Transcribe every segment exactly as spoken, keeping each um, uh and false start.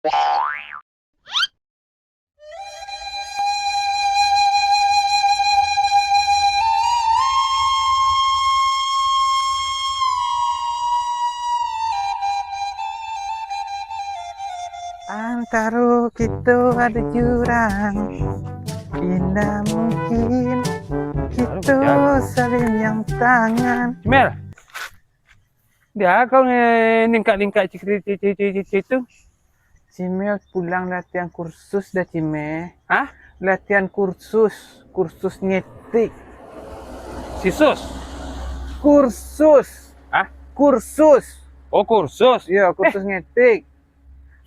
Antaro kito ado jurang, indak mungkin kito saling yang tangan. Mel, dia kau nge-, ningkak-ningkak cik-, cik-, cik-, cik-, cik-, cik tu? Cimel pulang latihan kursus dah, Cimel. Hah? Latihan kursus, kursus ngetik. Sisus? Kursus. Hah? Kursus. Oh, kursus. Iya, kursus ngetik.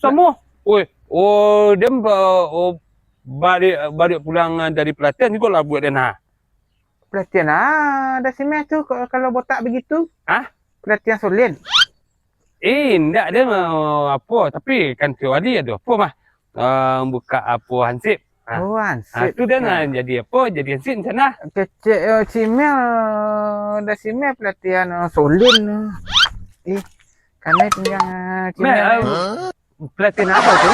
Samo? Woi, oh, dia ba-, oh, balik, balik pulang dari pelatihan juga lah buat dia nah. Pelatihan ah, dah Cimel tu, kalau botak begitu. Hah? Pelatihan solin. Eh, indak, dia mau apo, tapi kan tiok hari ado apo mah, ah, buka apo hansip. Ah. Oh, hansip. Ah, tu dia nak jadi apo, jadi hansip macam nah. Kecek, eh, Cimel, dah Cimel pelatihan, eh, solin. Eh, kanai pinggang, eh, Cimel. Mel, ah, pelatihan apo tu?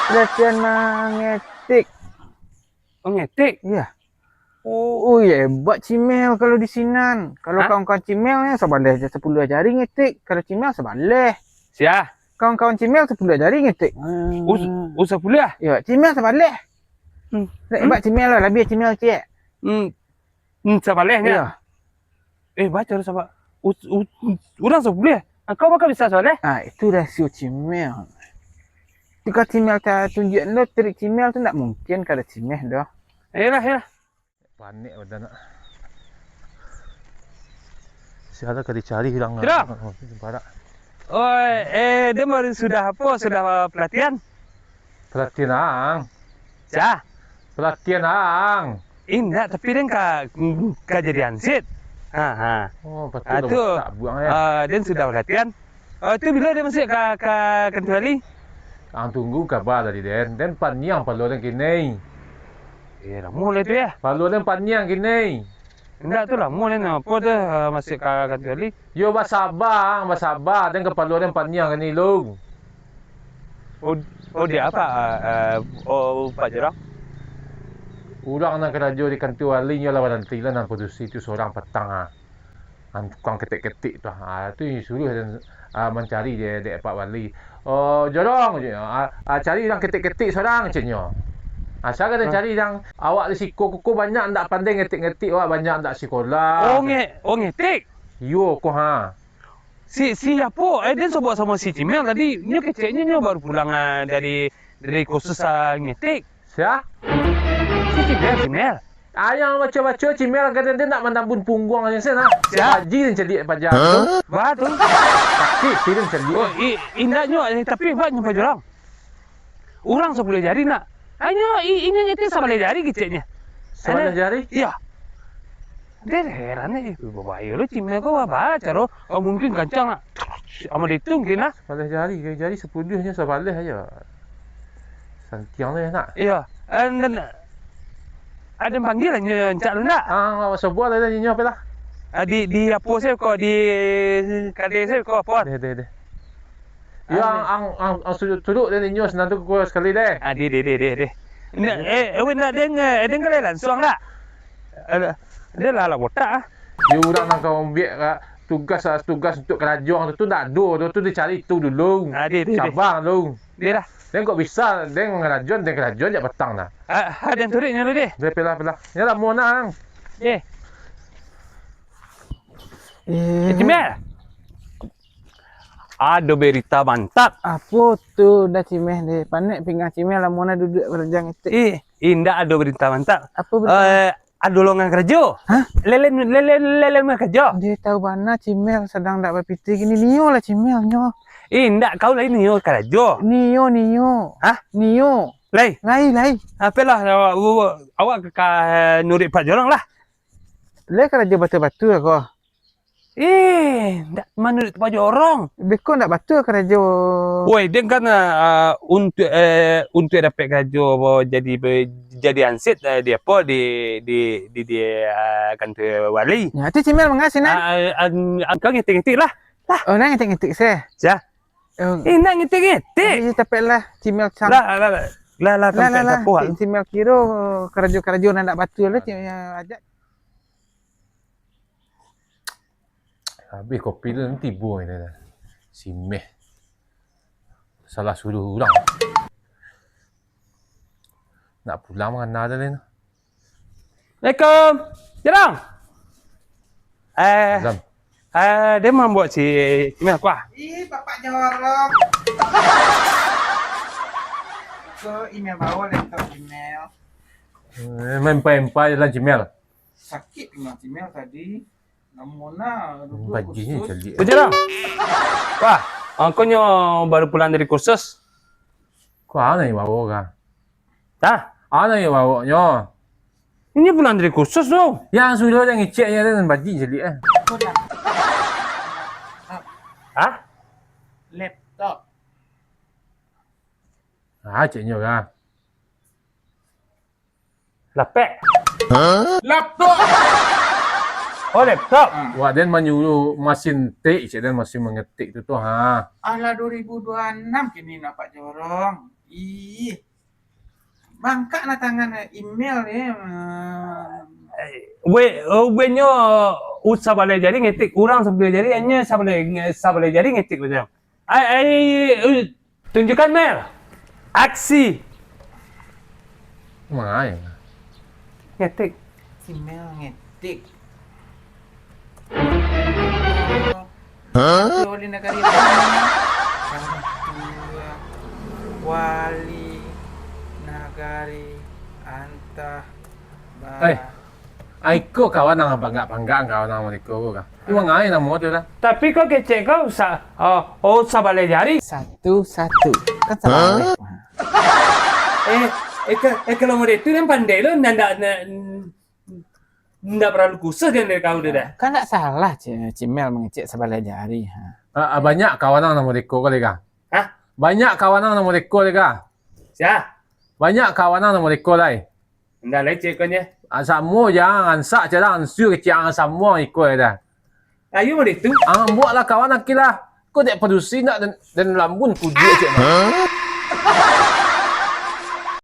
Pelatihan mangetik. Oh, ngetik? Iya. Oh. Ui, hebat Cimel kalau di sinan. Kalau kawan-kawan Cimel ni sabaleh je sapuluah jari ngetik. Kalau Cimel sabaleh. Sia? Kawan-kawan Cimel sapuluah jari ngetik. Hmm. Us-, us sapuluah? Ya, Cimel sabaleh. Hmm. Hebat Cimel lah, lebih Cimel cek. Hmm. Hmm, sabaleh nya. Iya. Eh, baco lah sabab. Us-, u-, urang sapuluah. Angkau mako bisa sabaleh? Ah, itu rasio Cimel. Jika Cimel tak tunjuk lo trik Cimel tu, ndak mungkin kada Cimel doh. Iyalah, iyalah. Panik badan nak. Siapa ka dicari hilang. Tidak. Barak. Oi, eh, dia baru sudah apa? Sudah pelatihan? Pelatihan ang. Cah? Pelatihan ang. Indak, tapi den ka, ka jadi hansip. Ha, ha. Oh, patut tu, tak buang ya. Ah, den sudah pelatihan. Ah, tu bilo den masuak ka, ka kantua wali? Ang tunggu kaba dari den. Den paniang palo den kini. Eh, lamo lah tu ya. Palo den paniang kini. Indak tu lamo den, apo tu, ah, masuak ka kantua wali? Yo, basaba, basaba, den kapalo den paniang kini lu. Oh, oh, di apa, ah, ah, oh, Pak Jorong? Urang nan karajo di kantua wali nyo lah baranti lah nan padusi tu surang patang ah. Nan tukang ketek-ketek tu ah. Tu suruah den, ah, mancari dek, dek Pak Wali. "Oh, Jorong," caknyo, "ah, ah, cari nan ketek-ketek surang," caknyo. Asa ka den cari nan awak di siko kuko banyak ndak pandai ngetek-ngetek, awak banyak ndak sikolah. Oh, nge-, oh, ngetek? Iyo, ko ha. Si, si apo? Eh, den sobuik samo si Cimel tadi. Nyo keceknyo nyo baru pulang, ah, dari, dari kursus, ah, ngetik. Sia? Si Cimel, Cimel. Ayang baco-baco Cimel, kadang den nak manambun pungguang aja sen, ah. Sia? Haji den caliak paja. Hah? Bah tu. Sakik, si den caliak. Oh, i-, indaknyo, eh, tapi bah nyo pajulang. Urang sapuluah jari nak. Hanyo i-, inyo ngetik sabaleh jari keceknyo. Sabaleh jari? Iyo. Den heran, eh, babayo lo Cimel ko, baa caro, oh, mungkin kancang nak. Amal itu mungkin lah. Sabaleh jari, jari sapuluahnyo sabaleh aja. Santiang tu nak. Iyo. Eh, den, ah, den panggia lah nyo, rancak tu nak. Ah, sabuah lah nyo, apo lah. Ah, di, di apo se ko, di kade se ko, apo? Deh, deh, deh. Iyo, ang, ang, ang, ang suduk-suduk deh, inyo sinan tu kukuh sakali deh. Ah, deh, deh, deh, deh, deh. Indak, eh, eh, weh, indak deh, eh, deh, kalau langsung lah. Alah, deh lah, lah botak ah. Yo, urang nan ka mambuek ka tugas, ah, tugas untuak karajo tu, tu ndak ado, tu, tu dicari tu dulu. Ah, deh, deh, deh. Cabang dulu. Deh lah. Deh kok bisa, deh ngarajo, deh karajo jak patang nah. Ah, ah, deh turuik nyo deh. Deh, pelah, pelah. Nyo lamo nah, ang. Deh. Eh, Cimel. Ado berita mantap. Apo tu dah Cimel deh? Panek pinggang Cimel, lamo nah duduak karajo ngetik. Ih, indak ado berita mantap. Apo berita mantap? Eh, ado lowongan karajo. Hah? Lelen, lelen, lelen karajo. Dia tahu bana Cimel sadang dak bapitih kini. Nio lah Cimel, nio. Indak, kau lai nio karajo. Nio, nio. Hah? Nio. Lai? Lai, lai. Apolah, awak, awak, awak ka, ka nuruik Pak Jorong lah. Lai karajo batua-batua ko. Eh, ndak manuruik Pak Jorong. Beko ndak batua karajo. Woi, den kan, ah, untuak, eh, untuak dapek karajo jadi, jadi hansip, eh, di apo, di, di, di, di, ah, kantua wali. Nyo tu Cimel mangasi nah. Ah, ah, ah, kau ngetik-ngetik lah. Lah. Oh, nah ngetik-ngetik se. Sia. Eh, nak ngetik-ngetik. Tapi tapek lah, Cimel cam. Lah, lah, lah. Lah, lah, lah, lah, lah. Cimel kiro karajo-karajo nan ndak batua lah, Cimel ajak. Habis kopi tu nanti tibo ini dah. Si Meh. Salah suruh urang. Nak pulang mangana dah lain. Assalamualaikum. Jarang. Eh. Salam. Eh, dia mambuat si Cimel kuah. Ih, bapak jorok. Ko email bawa laptop email. Eh, main empai-empai dalam Cimel. Sakik pinggang Cimel tadi. Namuna duduk Bajinyo kursus. Caliak. Bajarang. Wah, angkonyo baru pulang dari kursus. Ko a nan bawo ka? Hah? A nan bawonyo? Inyo pulang dari kursus tu. Yang sudah yang ngeceknya tu bajik caliak eh. Ko dah. Hah? Laptop. Ah, ceknyo ka. Lapek. Laptop. Oh, laptop. Ah. Wak den manyuruh masin tik, cek den masin mangetik tu tu ha. Alah dua ribu dua enam kini nampak jorong. Ih. Bangkak lah tangan email ni. Eh, we, oh, we nyo usah balai jari ngetik. Urang sabalai jari, hanya sabalai, sabalai jari ngetik macam. Ai, ai, eh, tunjukkan, Mel. Aksi. Mai. Ngetik. Si Mel ngetik. Hah? Wali nagari apa namanya? Wali nagari antah ba- Eh. Ai, ko kawan nan panggak-panggak kawan nan mereka ko ka. Memang ai namo tu lah. Tapi kau kecek kau sa-, oh, oh, sabalai jari. Satu, satu. Kan sabalai. Eh, eh, ka-, eh, kalau model tu kan pandai lo, ndak, ndak, ndak, ndak paralu kursus kan dari kau tu dah. Kan ndak salah, Ci-, Cimel mangecek sabalai jari, ha. Ah, ah, banyak kawan nan namo deko ko deh ka? Hah? Banyak kawan nan namo deko deh ka? Sia? Banyak kawan nan namo deko lai. Ndak lai cek kau nyo. Ah, samo jan, ansak cek lah, ansua kecek ang samo iko dah. Ayo model tu. Ang buatlah kawan aki lah. Kau dek padusi nak dan, dan lambun kuduak cek mah.